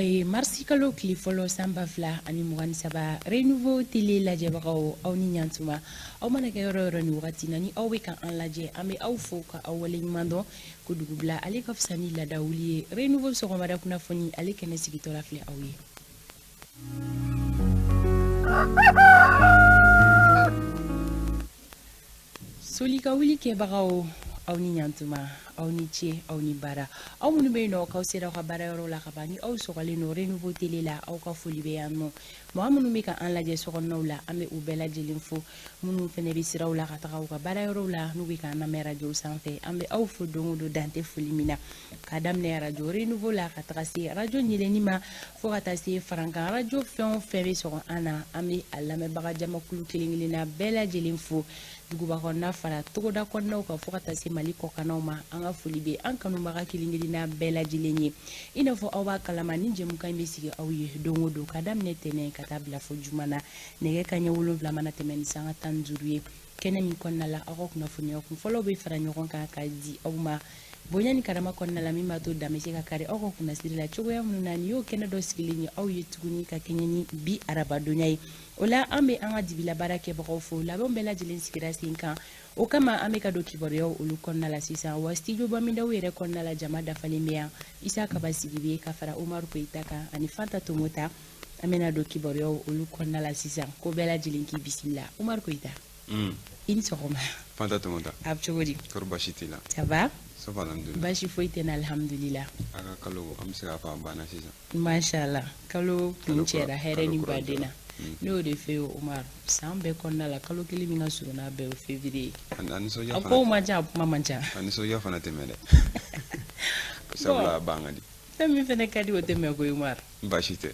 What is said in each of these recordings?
ye marisi kalo tile fɔlɔ san 2023. Renouveau Télé lajɛbagaw, aw ni ɲantuma. Aw mana kɛ yɔrɔ yɔrɔ ni wagati na ni aw bɛ ka an lajɛ, an bɛ aw fo ka aw waleɲuman dɔn ko dugubila ale ka fisa ni laada wuli ye. Renouveau sɔgɔmada kunnafoni ale kɛnɛ sigitɔla filɛ aw ye. Soli ka wuli kɛbagaw, aw ni ɲantuma, aw ni ce, aw ni baara. Aw minnu bɛ yen nɔ k'aw sera aw ka baarayɔrɔ la ka ban, ni aw sɔgɔlen don Renouveau Télé la, aw ka foli bɛ yan nɔ. Mɔgɔ minnu bɛ ka an lajɛ sokɔnɔnaw la, an bɛ u bɛɛ lajɛlen fo. Minnu fana bɛ siraw la ka taga u ka baarayɔrɔw la, n'u bɛ k'an lamɛn radio sanfɛ, an bɛ aw fo don o don, dan tɛ foli min na, k'a daminɛ radio Renouveau la ka taga se radio Ɲeleni ma, fo ka taa se farankan radio fɛn o fɛn bɛ sɔgɔ an na. An bɛ a lamɛnbaga jamakulu kelen kelenna bɛɛ lajɛlen fo, duguba kɔnɔna fara togoda kɔnɔnaw kan, fo ka taa se Mali kɔkannaw ma. An ka foli bɛ an kanubaga kelen kelenna bɛɛ lajɛlen ye. I n'a fɔ aw b'a kalama, ni jɛmukan in bɛ sigi aw ye don o don, ka daminɛ tɛnɛn ka taa bila fo juma na, nɛgɛ kanɲɛ 7 mana tɛmɛ ni sanga 15 ye, kɛnɛ min kɔnɔna la aw ka kunnafoniya kunfɔlɔw bɛ fara ɲɔgɔn kan ka di aw ma bonya ni karama kɔnɔna la, min b'a to dan bɛ se ka kari aw ka kunnasiri la cogoya minnu na. Nin y'o kɛnɛ dɔ sigilen ye aw ye tuguni ka kɛɲɛ ni bi arabadonya ye. O la, an bɛ an ka dibila baara kɛbagaw fo, labɛnw bɛɛ lajɛlen sigira sen kan. O kama, an bɛ ka don kibaruyaw olu kɔnɔna la sisan. Wa studio Bamindaw yɛrɛ kɔnɔna la, jama dafalen bɛ yan. Isa Kaba Sidibe ka fara Umaru Koyita kan ani Fanta Tomota, an bɛna don kibaruyaw olu kɔnɔna la sisan. Ko bɛɛ lajɛlen k'i bisimila. Umaru Koyita, i ni sɔgɔma. Fanta Tomota. A bɛ cogo di? Kɔri baasi t'i la? Ça va? Ça va, alhamdulillah. Baasi foyi tɛ n na, alhamdulillah. A ka kalo, an bɛ se k'a fɔ a banna sisan. Mashallah, kalo kun cɛra hɛrɛ ni baden na. Ne y'o de fɛ yen Umar, san bɛɛ kɔnɔna la, kalo kelen min ka surun n'a bɛɛ, o février. A nisɔndiya. A kow man ca, a kuma man ca. A nisɔndiya fana tɛ mɛn dɛ, sabula a ban ka di. Fɛn min fana ka di, o tɛ mɛn koyi Umar. Baasi tɛ,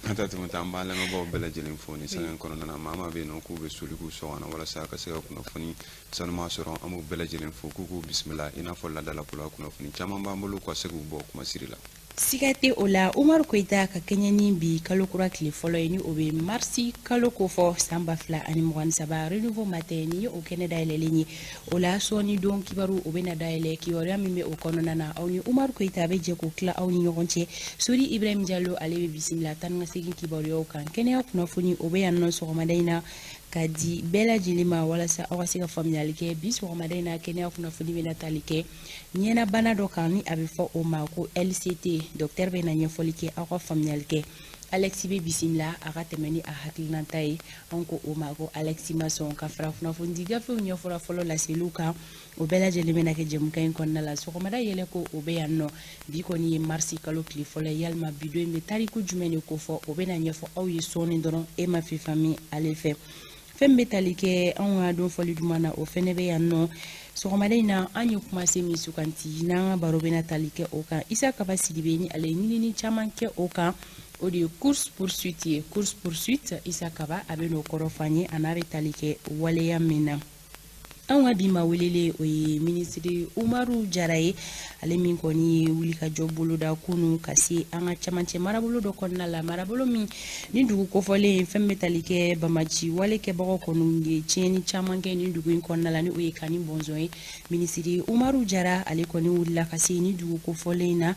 Fanta Tomota. An b'an lamɛnbaaw bɛɛ lajɛlen fo ni sanga in kɔnɔna na. Maa maa bɛ yen nɔ k'u bɛ soli k'u sɔgɔna walasa ka se ka kunnafoni sanuma sɔrɔ, an b'u bɛɛ lajɛlen fo k'u k'u bisimila. I n'a fɔ laadalako la, kunnafoni caman b'an bolo ka se k'u bɔ kumasiri la. Siga tɛ o la Umaru Koyita, ka kɛɲɛ ni bi kalo kura tile fɔlɔ ye, ni o bɛ marisi kalo kofɔ san 2023, Renouveau Matin, ni ye o kɛnɛ dayɛlɛlen ye. O la, sɔɔni don kibaru o bɛna dayɛlɛ. Kibaruya min bɛ o kɔnɔna na, aw ni Umaru Koyita bɛ jɛ k'o tila aw ni ɲɔgɔn cɛ. Sori Ibrahim Jalo, ale bɛ bisimila tan ni ka segin kibaruyaw kan. Kɛnɛya kunnafoni, o bɛ yan nɔ sɔgɔmada in na ka di bɛɛ lajɛlen ma, walasa aw ka se ka faamuyali kɛ. Bi sɔgɔmada in na, kɛnɛya kunnafoni bɛna tali kɛ ɲɛnabana dɔ kan, ni a bɛ fɔ o ma ko LCT. Docteur bɛ na ɲɛfɔli kɛ, aw ka faamuyali kɛ. Alex bɛ bisimila a ka tɛmɛ ni a hakilinata ye, an ko o ma ko Alex Masson, ka fara kunnafoni gafew ɲɛfɔra fɔlɔ laseliw kan. O bɛɛ lajɛlen bɛna kɛ jɛmukan in kɔnɔna la. Sɔgɔmada yɛlɛ ko o bɛ yan nɔ. Bi kɔni ye marisi kalo tile fɔlɔ ye. Yalima bi don in bɛ tariku jumɛn de kofɔ? O bɛna ɲɛfɔ aw ye sɔɔni dɔrɔn e ma fifami ale fɛ. Fɛn bɛ tali kɛ anw ka don fɔli duman na, o fɛnɛ bɛ yan nɔ sɔgɔmada in na. An ye kumase min suganti n'an ka baro bɛna tali kɛ o kan, Isa Kaba Sidibe ni ale ye ɲinini caman kɛ o kan, o de ye course poursuite ye. Course poursuite, Isa Kaba a bɛ n'o kɔrɔ fɔ an ye, a n'a bɛ tali kɛ waleya min na. Anw ka bi ma welele, o ye minisiri Umaru Jara ye, ale min kɔni ye wulikajɔ boloda kunu ka se an ka camancɛ marabolo dɔ kɔnɔna la, marabolo min ni dugu kofɔlen, fɛn bɛ tali kɛ bamaci wale kɛbagaw kɔni ye tiɲɛni caman kɛ ni dugu in kɔnɔna la, ni o ye Kani Bɔnzɔn ye. Minisiri Umaru Jara, ale kɔni wulila ka se ni dugu kofɔlen in na.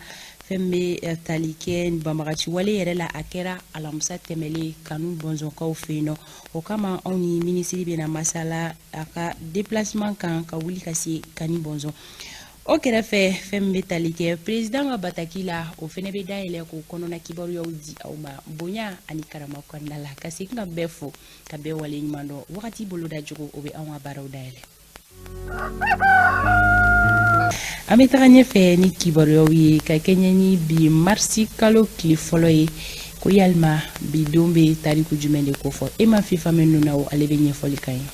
Fɛn bɛ tali kɛ banbagaci wale yɛrɛ la, a kɛra alamisa tɛmɛlen Kanu Bɔnzɔnkaw fɛ yen nɔ. O kama, anw ni minisiri bɛna masala a ka déplacement kan ka wuli ka se Kani Bɔnzɔn. O kɛrɛfɛ, fɛn min bɛ tali kɛ président ka bataki la, o fɛnɛ bɛ dayɛlɛ k'o kɔnɔna kibaruyaw di aw ma bonya ani karama kɔnɔna la. Ka segin ka bɛɛ fo ka bɛɛ wale ɲuman dɔn. Wagati boloda cogo, o bɛ anw ka baaraw dayɛlɛ. An bɛ taga ɲɛfɛ ni kibaruyaw ye ka kɛɲɛ ni bi marisi kalo tile fɔlɔ ye. Ko yalima bi don bɛ tariku jumɛn de kofɔ? E ma fifa min na o, ale bɛ ɲɛfɔli kan ye.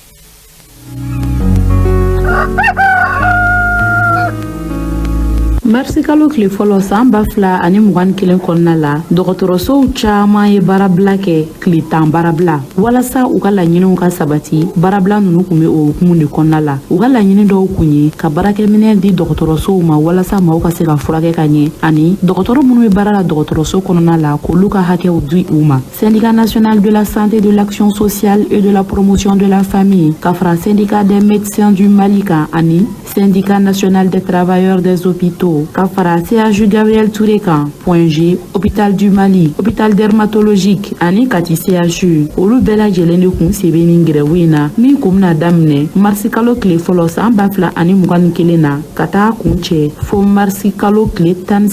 Marisi kalo tile fɔlɔ san 2021 kɔnɔna la, dɔgɔtɔrɔsow caman ye baarabila kɛ, tile 10 baarabila, walasa u ka laɲiniw ka sabati. Baarabila ninnu kun bɛ o hukumu de kɔnɔna la. U ka laɲini dɔw kun ye ka baarakɛminɛn di dɔgɔtɔrɔsow ma, walasa maaw ka se ka furakɛ ka ɲɛ, ani dɔgɔtɔrɔ minnu bɛ baara la dɔgɔtɔrɔso kɔnɔna la, k'olu ka hakɛw di u ma. Syndicat national de la santé, de l'action sociale et de la promotion de la famille, ka fara Syndicat des médecins du Mali kan ani Syndicat national des travailleurs des hôpitaux. Bamako, ka fara CHU Gabriel Touré kan, Point G, Hôpital du Mali, Hôpital dermatologique ani Kati CHU, olu bɛɛ lajɛlen de kun sen bɛ nin grève in na, min kun bɛna daminɛ marisi kalo tile fɔlɔ san 2021 na, ka taa kun cɛ fo marisi kalo tile 13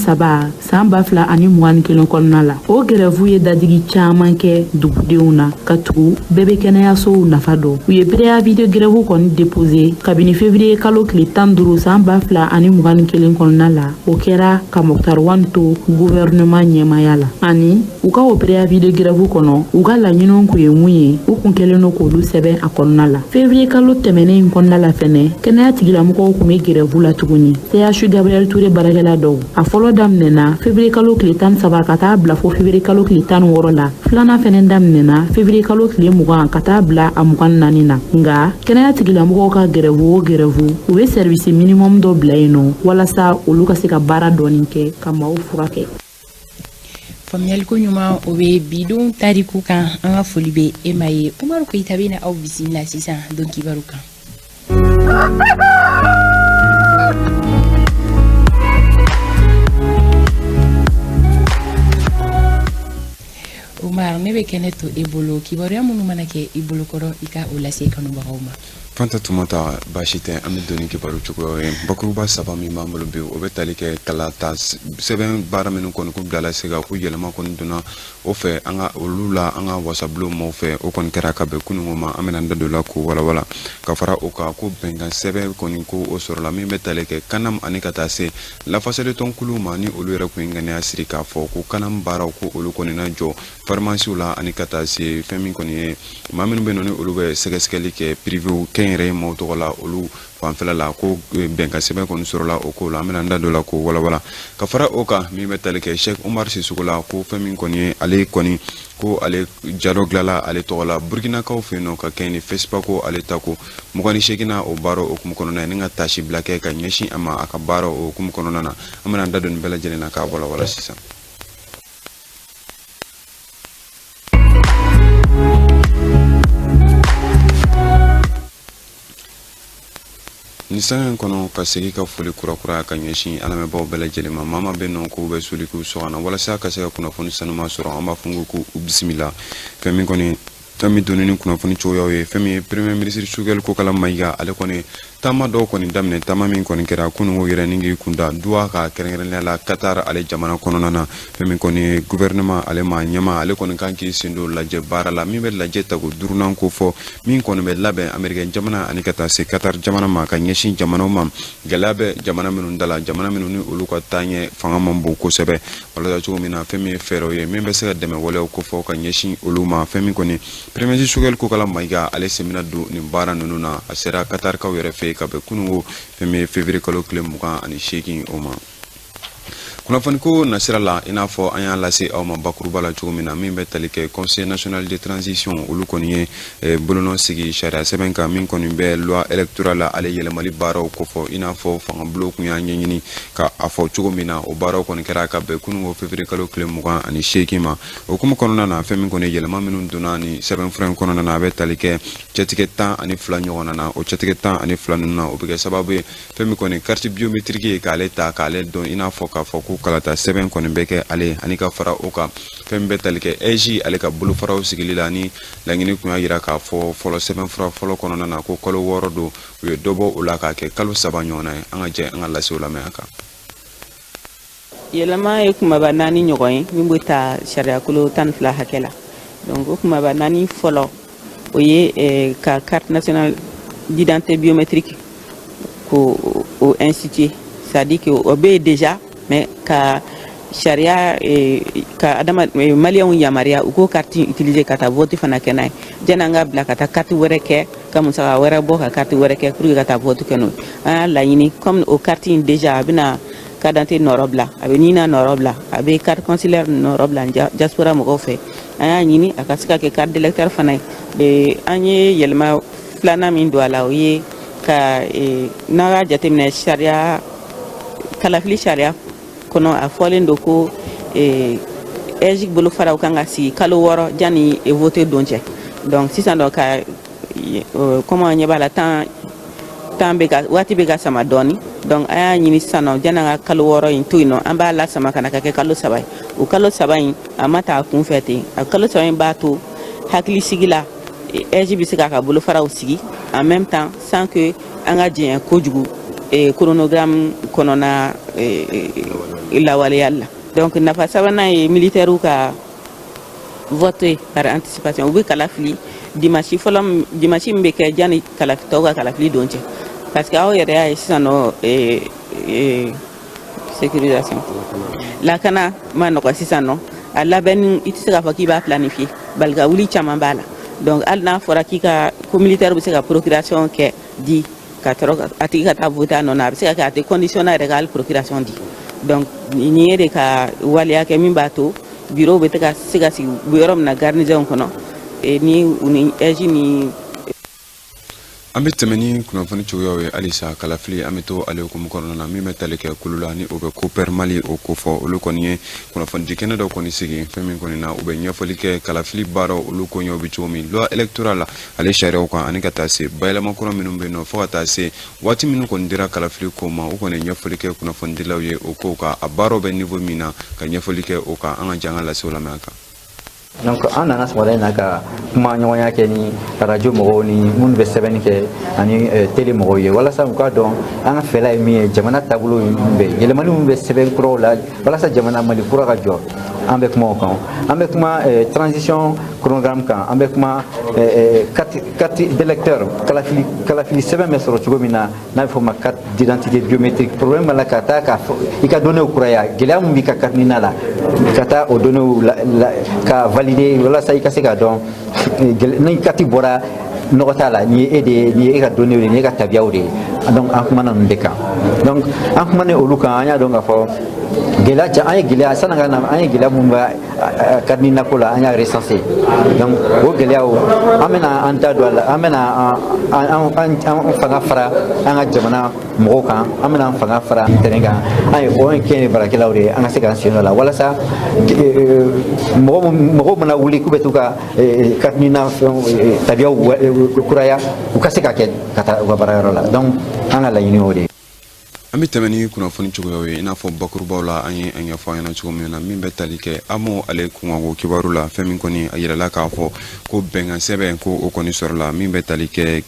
san 2021 kɔnɔna la. O grève ye dadigi caman kɛ dugudenw na, ka tugu bɛɛ bɛ kɛnɛyasow nafa dɔn. U ye préavis de grève kɔni déposé kabini février kalo tile 15 san 2021 kɔnɔna la. O kɛra ka Moctar Ouane to gouvernement ɲɛmaya la. Ani u ka o préavis de grève kɔnɔ, u ka laɲiniw kun ye mun ye, u kun kɛlen don k'olu sɛbɛn a kɔnɔna la. Février kalo tɛmɛnen in kɔnɔna la fɛnɛ, kɛnɛya tigilamɔgɔw kun bɛ grève la tuguni. CHU Gabriel Touré baarakɛla dɔw, a fɔlɔ daminɛna février kalo tile 13 ka taa bila fo février kalo tile 16 la. Filanan fɛnɛ daminɛna février kalo tile 20 ka taa bila a 24 na. Nka kɛnɛya tigilamɔgɔw ka grève o grève, u bɛ service minimum dɔ bila yen nɔ, walasa olu ka se ka baara dɔɔni kɛ ka maaw furakɛ. Faamuyaliko ɲuman, o bɛ bidon tariku kan. An ka foli bɛ e ma ye. Umaru Koyita bɛ na aw bisimila sisan don kibaru kan. Umar, ne bɛ kɛnɛ to e bolo. Kibaruya minnu mana kɛ i bolokɔrɔ, i ka o lase kanubagaw ma. Fanta Tumata, baasi tɛ. An bɛ don ni kibaru cogoyaw ye. Bakuruba saba min b'an bolo bi, o bɛ tali kɛ kalata sɛbɛn baara minnu kɔni ko bilala sen kan, ko yɛlɛma kɔni donna o fɛ an ka olu la, an ka wasabulon maaw fɛ. O kɔni kɛra ka bɛn kununko ma. An bɛna an da don la k'o walawala. Ka fara o kan, ko bɛnkan sɛbɛn kɔni ko o sɔrɔla min bɛ tali kɛ CANAM ani ka taa se lafasalitɔnkulu ma, ni olu yɛrɛ kun ye ŋaniya siri k'a fɔ ko CANAM baaraw ko olu kɔni na jɔ farimasiw la, ani ka taa se fɛn min kɔni ye maa minnu bɛ nɔ ni olu bɛ sɛgɛsɛgɛli kɛ privéw kɛnyɛrɛye maaw tɔgɔ la, olu fanfɛla la, ko bɛnkan sɛbɛn kɔni sɔrɔla o ko la. An bɛna an da don la k'o walawala. Ka fara o kan, min bɛ tali kɛ Cheikh Umar Sisoko la, ko fɛn min kɔni ye ale kɔni ko ale jadɔ dilanla ale tɔgɔ la Burkinakaw fɛ yen nɔ, ka kɛɲɛ ni FESPACO ale ta ko 28nan o baara hukumu kɔnɔna ye, ni ka tasi bila kɛ ka ɲɛsin a ma a ka baara o hukumu kɔnɔna na. An bɛna an da don nin bɛɛ lajɛlen na k'a walawala sisan. Ni sanga in kɔnɔ, ka segin ka foli kurakura ka ɲɛsin an lamɛnbaaw bɛɛ lajɛlen ma. Maa maa bɛ nɔ k'u bɛ soli k'u sɔgɔna walasa ka se ka kunnafoni sanuma sɔrɔ, an b'a fɔ ko k'u bisimila. Fɛn min kɔni fɛn min donni ni kunnafoni cogoyaw ye, fɛn min ye premier ministre Choguel Kokalla Maïga, ale kɔni taama dɔw kɔni daminɛ, taama min kɔni kɛra kununko yɛrɛ ni k'i kunda Doha ka kɛrɛnkɛrɛnnenya la Qatar ale jamana kɔnɔna na. Fɛn min kɔni ye gouvernement ale ma ɲɛma, ale kɔni kan k'i sen don lajɛ baara la min bɛ lajɛ tako duurunan ko fɔ, min kɔni bɛ labɛn Amérique jamana ani ka taa se Qatar jamana ma, ka ɲɛsin jamanaw ma gɛlɛya bɛ jamana minnu da la, jamana minnu ni olu ka taaɲɛ fanga man bon kosɛbɛ, walasa cogo min na fɛn min ye fɛɛrɛw ye min bɛ se ka dɛmɛ waleyaw kofɔ ka ɲɛsin olu ma. Fɛn min kɔni premier ministre Choguel Kokalla Maïga, ale sen bɛna don nin baara ninnu na. A sera Qatarkaw yɛrɛ fɛ yen ka bɛn kununko fɛn min ye février kalo tile 28 o ma. Kunnafoniko nasira la, i n'a fɔ an y'a lase aw ma bakuruba la cogo min na, min bɛ tali kɛ Conseil national de transition, olu kɔni ye bolonɔ sigi sariya sɛbɛn kan min kɔni bɛ loi électorale la, ale yɛlɛmali baaraw kofɔ, i n'a fɔ fangabulon kun y'a ɲɛɲini ka a fɔ cogo min na. O baaraw kɔni kɛra ka bɛn kununko février kalo tile 28 ma. O hukumu kɔnɔna na, fɛn min kɔni yɛlɛma minnu donna ni sɛbɛnfura in kɔnɔna na, a bɛ tali kɛ cɛtigɛ 12 ɲɔgɔnna na. O cɛtigɛ 12 ninnu na, o bɛ kɛ sababu ye fɛn min kɔni carte biométrique ye k'ale ta k'ale dɔn, i n'a fɔ k'a fɔ ko kalata sɛbɛn kɔni bɛ kɛ ale, ani ka fara o kan fɛn min bɛ tali kɛ AIGE ale ka bolofaraw sigili la, ni laɲini kun y'a jira k'a fɔ fɔlɔ sɛbɛnfura fɔlɔ kɔnɔna na ko kalo 6 don, u ye dɔ bɔ o la k'a kɛ kalo 3 ɲɔgɔnna ye. An ka jɛ an ka lasew lamɛn a kan. Yɛlɛma ye kumaba naani ɲɔgɔn ye min bɛ ta sariyakolo 12 hakɛ la. Donc o kumaba naani fɔlɔ, o ye ka carte nationale d'identité biométrique ko o instituer, c'est-à-dire que o bɛ yen déjà, mais ka sariya ka adama maliyɛnw yamaruya u k'o carte utiliser ka taa vote fana kɛ n'a ye, janni an ka bila ka taa carte wɛrɛ kɛ, ka musaka wɛrɛ bɔ ka carte wɛrɛ kɛ pour que ka taa vote kɛ n'o ye. An y'a laɲini, comme o carte in déjà a bɛna carte d'identité nɔrɔ bila, a bɛ NINA nɔrɔ bila, a bɛ carte consulaire nɔrɔ bila diaspora mɔgɔw fɛ, an y'a ɲini a ka se ka kɛ carte d'électeur fana ye. An ye yɛlɛma filanan min don a la, o ye ka n'a y'a jateminɛ sariya kalafili sariya kɔnɔ, a fɔlen don ko AIGE bolofaraw kan ka sigi kalo 6 janni vote don cɛ. Donc sisan dɔ ka comme an ɲɛ b'a la, temps bɛ ka waati bɛ ka sama dɔɔni. Donc an y'a ɲini sisan nɔ, janni an ka kalo 6 in to yen nɔ, an b'a lasama ka na ka kɛ kalo 3 ye. O kalo 3 in, a ma ta a kun fɛ ten. A kalo 3 in b'a to hakilisigi la, AIGE bɛ se k'a ka bolofaraw sigi en même temps sans que an ka jɛnya kojugu chronogramme kɔnɔna lawaleyali la. Donc nafa sabanan ye militaires ka vote par anticipation. U bɛ kala fili dimanche fɔlɔ, dimanche min bɛ kɛ janni kala tɔw ka kalafili don cɛ, parce que aw yɛrɛ y'a ye sisan nɔ, sécurisation, lakana ma nɔgɔ sisan nɔ. A labɛnni, i tɛ se k'a fɔ k'i b'a planifier, balika wuli caman b'a la. Donc hali n'a fɔra k'i ka ko militaire bɛ se ka procuration kɛ di ka sɔrɔ a tigi ka taa voter a nɔ na, a bɛ se ka kɛ a tɛ condition na yɛrɛ ka hali procuration di. Donc nin ye de ka waleya kɛ min b'a to bureau bɛ se ka sigi u bɛ yɔrɔ min na, garnison kɔnɔ, ni u ni AIGE ni. An bɛ tɛmɛ ni kunnafoni cogoyaw ye halisa. Kalafili, an bɛ to ale hukumu kɔnɔna na. Min bɛ tali kɛ kulu la, ni o bɛ Copère Mali o kofɔ, olu kɔni ye kunnafonidi kɛnɛ dɔ kɔni sigi, fɛn min kɔni na u bɛ ɲɛfɔli kɛ kalafili baaraw olu koɲɛw bɛ cogo min, loi électorale ale sariyaw kan, ani ka taa se bayɛlɛma kura minnu bɛ yen nɔ, fo ka taa se waati minnu kɔni dira kalafili ko ma. U kɔni ye ɲɛfɔli kɛ kunnafonidilaw ye o kow kan, a baaraw bɛ niveau min na, ka ɲɛfɔli kɛ o kan. An ka jan ka lasew lamɛn a kan. Donc an nana sɔgɔmada in na ka kuma ɲɔgɔnya kɛ ni radio mɔgɔw ni minnu bɛ sɛbɛnni kɛ ani télé mɔgɔw ye, walasa u k'a dɔn an ka fɛla ye min ye, jamana taabolo bɛ yɛlɛmani min bɛ sɛbɛn kuraw la, walasa jamana Mali kura ka jɔ. An bɛ kuma o kan. An bɛ kuma transition chronogramme kan. An bɛ kuma carte d'électeur, kalafili sɛbɛn bɛ sɔrɔ cogo min na, n'a bɛ fɔ o ma carte d'identité biométrique. Problème b'a la ka taa ka i ka données kuraya, gɛlɛya min b'i ka carte NINA la, ka taa o données la ka valider, walasa i ka se k'a dɔn ni carte bɔra, nɔgɔ t'a la, nin ye e de ye, nin ye e ka données de ye, nin ye e ka tabiyaw de ye. Donc an kumana ninnu de kan. Donc an kumana olu kan, an y'a dɔn k'a fɔ gɛlɛya, an ye gɛlɛya sanni ka na, an ye gɛlɛya mun bɛ carte NINA ko la, an y'a recensé. Donc o gɛlɛyaw, an bɛna an da don a la, an bɛna an fanga fara an ka jamana mɔgɔw kan, an bɛna an fanga fara terrain kan. An ye o ye kɛnyɛrɛ baarakɛlaw de ye, an ka se k'an sen don a la, walasa mɔgɔw mana wuli k'u bɛ t'u ka carte NINA fɛnw tabiyaw kuraya, u ka se ka kɛ ka taa u ka baarayɔrɔ la. Donc an ka laɲini y'o de ye. An bɛ tɛmɛ ni kunnafoni cogoyaw ye. I n'a fɔ bakurubaw la, an ye a ɲɛfɔ an ɲɛna cogo min na, min bɛ tali kɛ AMO ale kunkanko kibaru la, fɛn min kɔni a yirala k'a fɔ ko bɛnkan sɛbɛn ko o kɔni sɔrɔla, min bɛ tali kɛ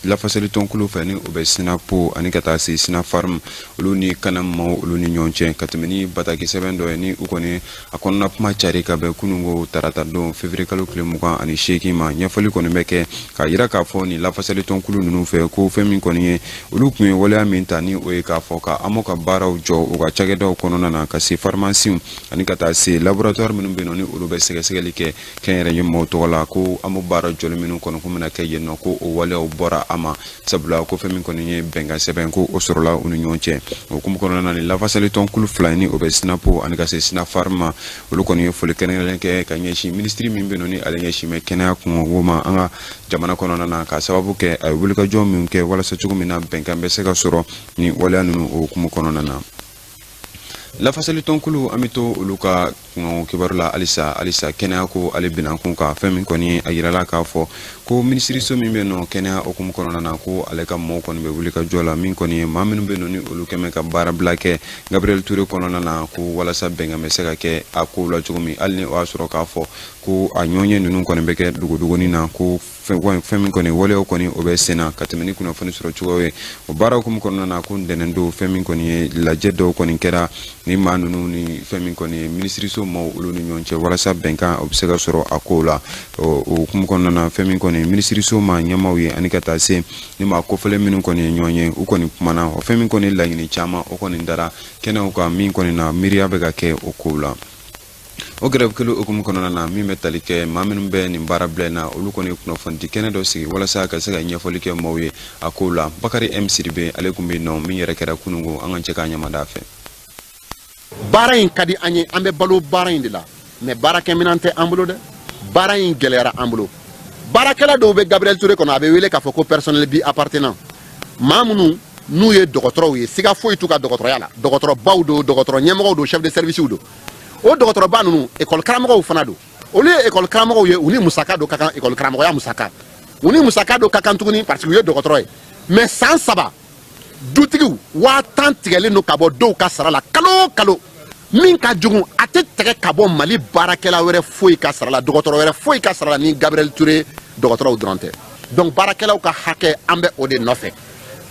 lafasalitɔnkulu fɛ, ni o bɛ SYNAPO ani ka taa se SYNAFARM, olu ni CANAM maaw olu ni ɲɔgɔn cɛ, ka tɛmɛ ni bataki sɛbɛn dɔ ye, ni u kɔni a kɔnɔna kuma cari ka bɛn kununko tarata don, février kalo tile 28 ma. Ɲɛfɔli kɔni bɛ kɛ k'a yira k'a fɔ nin lafasalitɔnkulu ninnu fɛ ko fɛn min kɔni ye, olu tun ye waleya min ta, ni o ye k'a fɔ ka AMO ka baaraw jɔ u ka cakɛdaw kɔnɔna na, ka se pharmacie ani ka taa se laboratoire minnu bɛ yen nɔ, ni olu bɛ sɛgɛsɛgɛli kɛ kɛnyɛrɛye maaw tɔgɔ la, ko AMO baara jɔli minnu kɔni kun bɛna kɛ yen nɔ, ko o waleyaw bɔra a ma, sabula ko fɛn min kɔni ye bɛnkan sɛbɛn ko o sɔrɔla u ni ɲɔgɔn cɛ. O hukumu kɔnɔna na, ni lafasalitɔnkulu fila, ni o bɛ SYNAPO ani ka se SYNAFARM ma, olu kɔni ye foli kɛrɛnkɛrɛnnen kɛ ka ɲɛsin minisiri min bɛ yen nɔ, ni ale ɲɛsin bɛ kɛnɛya kunko ma an ka jamana kɔnɔna na, ka sababu kɛ a ye wulikajɔ min kɛ walasa cogo min na bɛnkan bɛ se ka sɔrɔ ni waleya ninnu o hukumu kɔnɔna na. Lafasalitɔnkulu, an bɛ to olu ka kunkanko kibaru la halisa. Halisa kɛnɛya ko ale binankun kan, fɛn min kɔni a yirala k'a fɔ ko minisiriso min bɛ nɔ kɛnɛya hukumu kɔnɔna na, ko ale ka mɔɔw kɔni bɛ wuli ka jɔ la, min kɔni ye maa minnu bɛ nɔ, ni olu kɛmɛ ka baara bila kɛ Gabriel Touré kɔnɔna na, ko walasa bɛnkan bɛ se ka kɛ a kow la cogo min, hali ni o y'a sɔrɔ k'a fɔ ko a ɲɔgɔnye ninnu kɔni bɛ kɛ dogodogonin na, ko fɛn min kɔni waleyaw kɔni o bɛ sen na. Ka tɛmɛ ni kunnafoni sɔrɔ cogo ye, o baara hukumu kɔnɔna na, ko ntɛnɛn don, fɛn min kɔni ye lajɛ dɔw kɔni kɛra ni maa ninnu ni fɛn min kɔni ye minisiriso maaw olu ni ɲɔgɔn cɛ, walasa bɛnkan o bɛ se ka sɔrɔ a kow la. O hukumu kɔnɔna na, fɛn min kɔni minisiriso maa ɲɛmaaw ye ani ka taa se ni maa kofɔlen minnu kɔni ye ɲɔgɔn ye, u kɔni kumana o fɛn min kɔni laɲini caman o kɔni dara kɛnɛw kan, min kɔni na miiriya bɛ ka kɛ o kow la. O grève kelen hukumu kɔnɔna na, min bɛ tali kɛ maa minnu bɛ nin baara bila in na, olu kɔni ye kunnafonidi kɛnɛ dɔ sigi walasa ka se ka ɲɛfɔli kɛ maaw ye a kow la. Bakari M Sidibe, ale tun bɛ yen nɔ, min yɛrɛ kɛra kununko. An ka jɛ k'a ɲamada fɛ. Baara in ka di an ye, an bɛ balo baara in de la, mais baarakɛminɛn tɛ an bolo dɛ. Baara in gɛlɛyara an bolo. Baarakɛla dɔw bɛ Gabriel Touré kɔnɔ, a bɛ wele k'a fɔ ko personnel bi appartenant, maa minnu n'u ye dɔgɔtɔrɔw ye, siga foyi t'u ka dɔgɔtɔrɔya la, dɔgɔtɔrɔbaw don, dɔgɔtɔrɔ ɲɛmɔgɔw don, chef de service don. O dɔgɔtɔrɔba ninnu, école karamɔgɔw fana don, olu ye école karamɔgɔw ye, u ni musaka dɔ ka kan, école karamɔgɔya musaka, u ni musaka dɔ ka kan tuguni, parce que u ye dɔgɔtɔrɔ ye. Mais san 3 Dutigiw 10 000 tigɛlen don ka bɔ dɔw ka sara la kalo o kalo. Min ka jugu, a tɛ tigɛ ka bɔ Mali baarakɛla wɛrɛ foyi ka sara la, dɔgɔtɔrɔ wɛrɛ foyi ka sara la ni Gabriel Touré dɔgɔtɔrɔw dɔrɔn tɛ. Donc baarakɛlaw ka hakɛ, an bɛ o de nɔfɛ.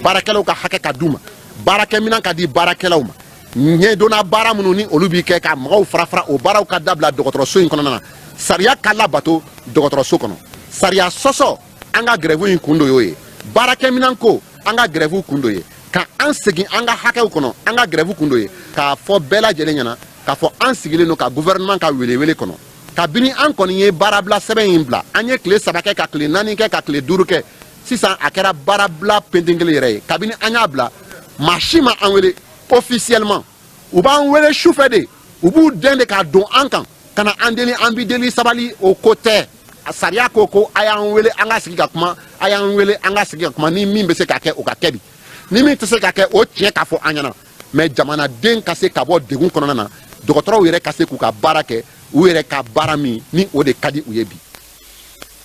Baarakɛlaw ka hakɛ ka d'u ma, baarakɛminɛn ka di baarakɛlaw ma, ɲɛdonna baara minnu ni olu b'i kɛ ka mɔgɔw fara fara, o baaraw ka dabila dɔgɔtɔrɔso in kɔnɔna na. Sariya ka labato dɔgɔtɔrɔso kɔnɔ, sariya sɔsɔ, an ka grève in kun dɔ y'o ye. Baarakɛminɛn ko, an ka grève kun dɔ ye. Ka an segin an ka hakɛw kɔnɔ, an ka grève kun dɔ ye. K'a fɔ bɛɛ lajɛlen ɲɛna k'a fɔ an sigilen don ka gouvernement ka welewele kɔnɔ. Kabini an kɔni ye baarabila sɛbɛn in bila, an ye tile 3 kɛ, ka tile 4 kɛ, ka tile 5 kɛ. Sisan a kɛra baarabila pentenkelen yɛrɛ ye. Kabini an y'a bila, maa si ma an wele officiellement. U b'an wele sufɛ de, u b'u dɛn de k'a don an kan ka na an deli, an bi deli sabali. O ko tɛ. Sariya ko ko a y'an wele, an ka sigi ka kuma. A y'an wele, an ka sigi ka kuma. Ni min bɛ se ka kɛ, o ka kɛ bi. Ni min tɛ se ka kɛ, o tiɲɛ k'a fɔ an ɲɛna. Mais jamanaden ka se ka bɔ degun kɔnɔna na, dɔgɔtɔrɔw yɛrɛ ka se k'u ka baara kɛ, u yɛrɛ ka baara min ni o de ka di u ye bi.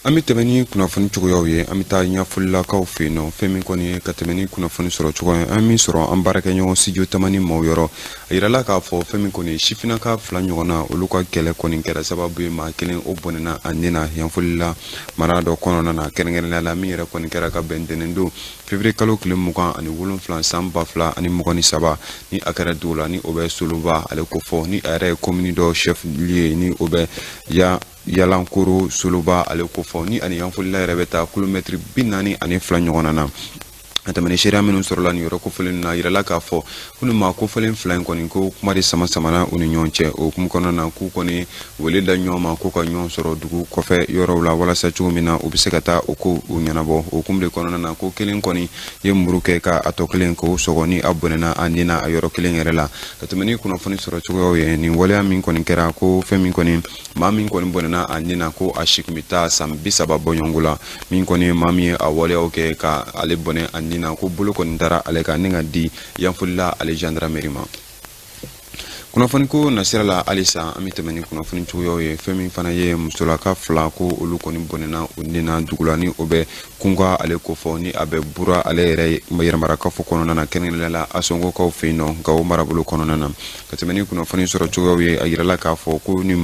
An bɛ tɛmɛ ni kunnafoni cogoyaw ye. An bɛ taa ɲɛfɔlilakaw fɛ yen nɔ. Fɛn min kɔni ye ka tɛmɛ ni kunnafoni sɔrɔ cogo ye, an min sɔrɔ an baarakɛɲɔgɔn studio Tamani maaw yɔrɔ, a yirala k'a fɔ fɛn min kɔni ye sifinnaka fila ɲɔgɔn na, olu ka kɛlɛ kɔni kɛra sababu ye maa kelen o bɔnɛna a ni na Yanfolila mara dɔ kɔnɔna na, kɛrɛnkɛrɛnnenya la min yɛrɛ kɔni kɛra ka bɛn ntɛnɛn don, février kalo tile 27 san 2023, ni a kɛra dugu la ni o bɛ Soloba ale ko fɔ, ni a yɛrɛ ye commune dɔ chef lieu, ni o bɛ ya Yalankoro Soloba ale ko fɔ, ni ani Yanfolila yɛrɛ bɛ taa kilomɛtiri 42 ɲɔgɔn na. A tɛmɛni seereya minnu sɔrɔla nin yɔrɔ kofɔlen na, a yirala k'a fɔ ko ni maa kofɔlen fila in kɔni ko kuma de sama samana u ni ɲɔgɔn cɛ. O hukumu kɔnɔna na, k'u kɔni wele da ɲɔgɔn ma k'u ka ɲɔgɔn sɔrɔ dugu kɔfɛ yɔrɔw la, walasa cogo min na u bɛ se ka taa o ko u ɲɛnabɔ. O hukumu de kɔnɔna na, ko kelen kɔni ye muru kɛ ka a tɔ kelen k'o sɔgɔ, ni a bɔnɛna a ni na a yɔrɔ kelen yɛrɛ la. Ka tɛmɛ ni kunnafoni sɔrɔ cogoyaw ye, nin waleya min kɔni kɛra, ko fɛn min kɔni maa min kɔni bɔnɛna a ni na, ko a si tun bɛ taa san 30 bɔɲɔgɔnko la. Min kɔni ye maa min ye a waleyaw kɛ ka ale bɔnɛ a ni na, ko bolo kɔni dara ale kan ni ka di Yanfolila ale gendarmerie ma. Kunnafoni ko nasira la halisa, an bɛ tɛmɛ ni kunnafoni cogoyaw ye. Fɛn min fana ye musolaka fila, ko olu kɔni bɔnɛna u ni na dugu la ni o bɛ Kunka ale kofɔ, ni a bɛ Bura ale yɛrɛ yɛrɛmarakafo kɔnɔna na, kɛrɛnkɛrɛnnenya la Asongokaw fɛ yen nɔ, Gawo marabolo kɔnɔna na. Ka tɛmɛ ni kunnafoni sɔrɔ cogoyaw ye, a yirala k'a fɔ ko ni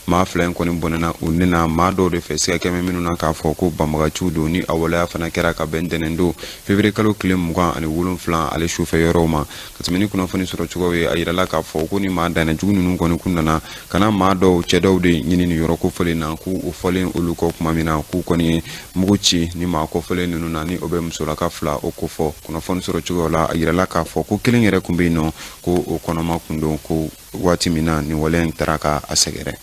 maa fila in kɔni bɔnɛna u ni na maa dɔw de fɛ, siga kɛmɛ minnu na k'a fɔ ko banbagaciw don, ni a waleya fana kɛra ka bɛn ntɛnɛn don, février kalo tile 27 ale sufɛ yɔrɔw ma. Ka tɛmɛ ni kunnafoni sɔrɔ cogoyaw ye, a yirala k'a fɔ ko ni maa danna jugu ninnu kɔni kun nana ka na maa dɔw, cɛ dɔw de ɲini nin yɔrɔ kofɔlen na, k'u o fɔlen olu kɔ tuma min na, k'u kɔni ye mugu ci ni maa kofɔlen ninnu na, ni o bɛ musolaka fila o kofɔ. Kunnafoni sɔrɔ cogoyaw la, a yirala k'a fɔ ko kelen yɛrɛ kun bɛ yen nɔ, ko o kɔnɔma kun don, ko waati min na nin waleya in taara ka a sɛgɛrɛ.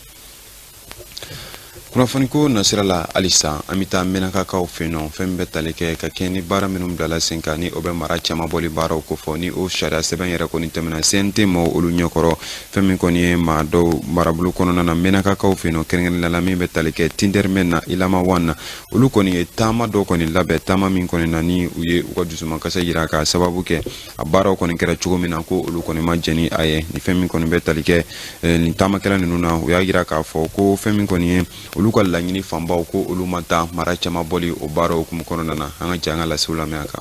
Kunnafoni ko nasira la halisa, an bɛ taa Mɛnakakaw fɛ yen nɔ. Fɛn min bɛ tali kɛ ka kɛɲɛ ni baara minnu bilala sen kan, ni o bɛ mara cɛmabɔli baaraw kofɔ, ni o sariya sɛbɛn yɛrɛ kɔni tɛmɛna CNT maaw olu ɲɛkɔrɔ. Fɛn min kɔni ye maa dɔw marabolo kɔnɔna na Mɛnakakaw fɛ yen nɔ, kɛrɛnkɛrɛnnenya la min bɛ tali kɛ Tindɛrimɛn na, Ilama Wan na, olu kɔni ye taama dɔ kɔni labɛn, taama min kɔni na ni u ye u ka dusumakasa yira k'a sababu kɛ a baaraw kɔni kɛra cogo min na, ko olu kɔni ma jɛn ni a ye. Ni fɛn min kɔni bɛ tali kɛ nin taamakɛla ninnu na, u y'a yira k'a fɔ ko fɛn min kɔni ye olu ka laɲini fanbaw, ko olu ma taa mara cɛmabɔli o baaraw hukumu kɔnɔna na. An ka jɛ an ka lasew lamɛn a kan.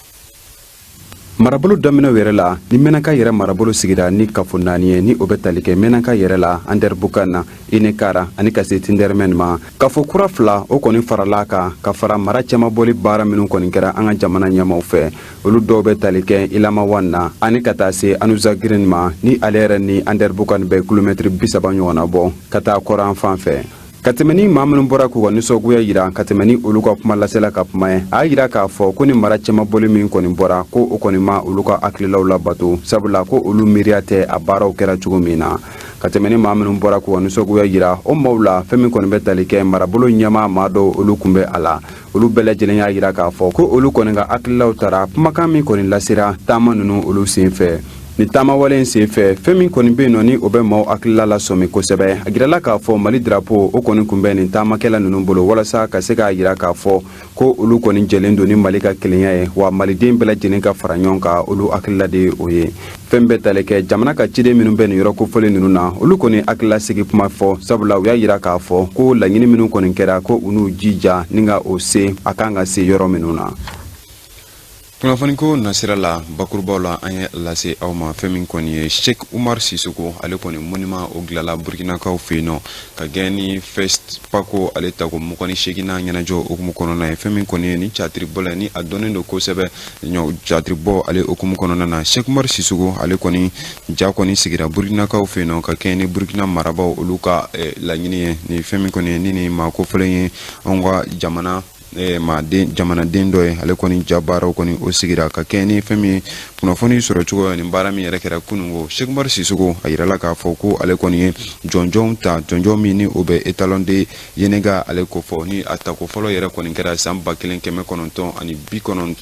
Marabolo daminɛw yɛrɛ la, ni Mɛnaka yɛrɛ marabolo sigira ni kafo naani ye, ni o bɛ tali kɛ Mɛnaka yɛrɛ la, Andɛribukan na, Inekara ani ka se Tindɛrimɛn ma, kafo kura fila o kɔni farala kan ka fara mara cɛmabɔli baara minnu kɔni kɛra an ka jamana ɲɛmaw fɛ. Olu dɔw bɛ tali kɛ Ilamawan na ani ka taa se Anuzagirin ma, ni ale yɛrɛ ni Andɛribukan bɛ kilomɛtiri 30 ɲɔgɔnna bɔ ka taa kɔrɔn fan fɛ. Ka tɛmɛ ni maa minnu bɔra k'u ka nisɔngoya yira, ka tɛmɛ ni olu ka kuma lasela ka kuma ye, a y'a yira k'a fɔ ko ni mara cɛmabɔli min kɔni bɔra, ko o kɔni ma olu ka hakililaw labato, sabula ko olu miiriya tɛ a baaraw kɛra cogo min na. Ka tɛmɛ ni maa minnu bɔra k'u ka nisɔngoya yira, o maaw la, fɛn min kɔni bɛ tali kɛ marabolo ɲɛmaa maa dɔw, olu kun bɛ a la. Olu bɛɛ lajɛlen y'a yira k'a fɔ ko olu kɔni ka hakililaw tara kumakan min kɔni lasera taama ninnu olu sen fɛ. Ni taamawale in sen fɛ, fɛn min kɔni bɛ yen nɔ ni o bɛ maaw hakilila lasɔmi kosɛbɛ, a jirala k'a fɔ Mali drapeau o kɔni kun bɛ nin taamakɛla ninnu bolo, walasa ka se k'a yira k'a fɔ ko olu kɔni jɛlen don ni Mali ka kelenya ye, wa maliden bɛɛ lajɛlen ka fara ɲɔgɔn kan, olu hakilila de ye o ye. Fɛn bɛɛ tali kɛ jamana ka ciden minnu bɛ nin yɔrɔ kofɔlen ninnu na, olu kɔni hakilisigi kuma fɔ, sabula u y'a yira k'a fɔ ko laɲini minnu kɔni kɛra, ko u n'u jija ni ka o se a kan ka se yɔrɔ minnu na. Kunnafoniko nasira la, bakurubaw la, an ye lase aw ma fɛn min kɔni ye Sheikh Umar Sisoko, ale kɔni monument o dilanla Burkinakaw fɛ yen nɔ ka gɛn ni FESPACO ale tako 28nan ɲɛnajɛ hukumu kɔnɔna ye. Fɛn min kɔni ye ni catiribɔla ni a dɔnnen don kosɛbɛ catiribɔ ale hukumu kɔnɔna na, Sheikh Umar Sisoko ale kɔni ja kɔni sigira Burkinakaw fɛ yen nɔ ka kɛɲɛ ni Burkina marabaw olu ka laɲini ye. Ni fɛn min kɔni ye ni maa kofɔlen ye, anw ka jamana maaden, jamanaden dɔ ye, ale kɔni ja baaraw kɔni o sigira ka kɛ ni fɛn min ye kunnafoni sɔrɔ cogo ni baara min yɛrɛ kɛra kununko. Sheikh Umar Sisoko, a yirala k'a fɔ ko ale kɔni ye jɔnjɔnw ta, jɔnjɔn min ni o bɛ étalon de Yennenga ale kofɔ, ni a tako fɔlɔ yɛrɛ kɔni kɛra san 1995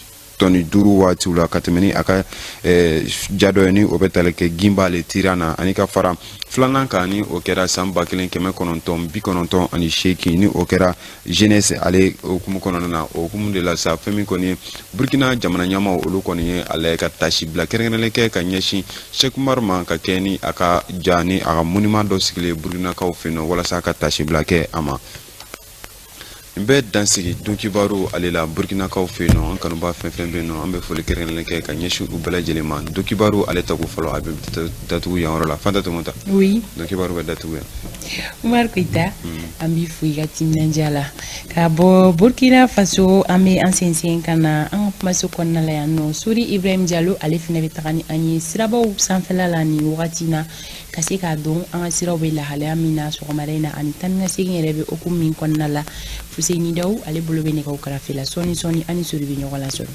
waatiw la, ka tɛmɛ ni a ka ja dɔ ye ni o bɛ tali kɛ Ginba le tiran na, ani ka fara filanan kan ni o kɛra san 1998, ni o kɛra jeunesse ale hukumu kɔnɔna na. O hukumu de la sa, fɛn min kɔni ye Burkina jamana ɲɛmaw olu kɔni ye a lajɛ ka tasi bila kɛrɛnkɛrɛnnen kɛ ka ɲɛsin Sheikh Umar ma, ka kɛ ni a ka ja ni a ka monument dɔ sigilen Burkinakaw fɛ yen nɔ walasa ka tasi bila kɛ a ma. N bɛ dansigi donkibaru ale la Burkinakaw fɛ yen nɔ. An kanuba fɛn fɛn bɛ yen nɔ, an bɛ foli kɛrɛnkɛrɛnnen kɛ ka ɲɛsin u bɛɛ lajɛlen ma. Donkibaru ale tako fɔlɔ, a bɛ datugu yan yɔrɔ la. Fanta Tomota. Oui. Donkibaru bɛ datugu yan. Umar Koyita, an b'i fo i ka timinandiya la. Ka bɔ Burkina Faso, an bɛ an sensen ka na an ka kumaso kɔnɔna la yan nɔ. Sori Ibrahim Jalo, ale fana bɛ taga ni an ye sirabaw sanfɛla la nin wagati in na, ka se k'a dɔn an ka siraw bɛ lahalaya min na sɔgɔmada in na, ani taa ni ka segin yɛrɛ bɛ hukumu min kɔnɔna la. Fuseni Daw, ale bolo bɛ nɛgɛw karafe la. Sɔɔni sɔɔni, an ni Sori bɛ ɲɔgɔn lasɔrɔ.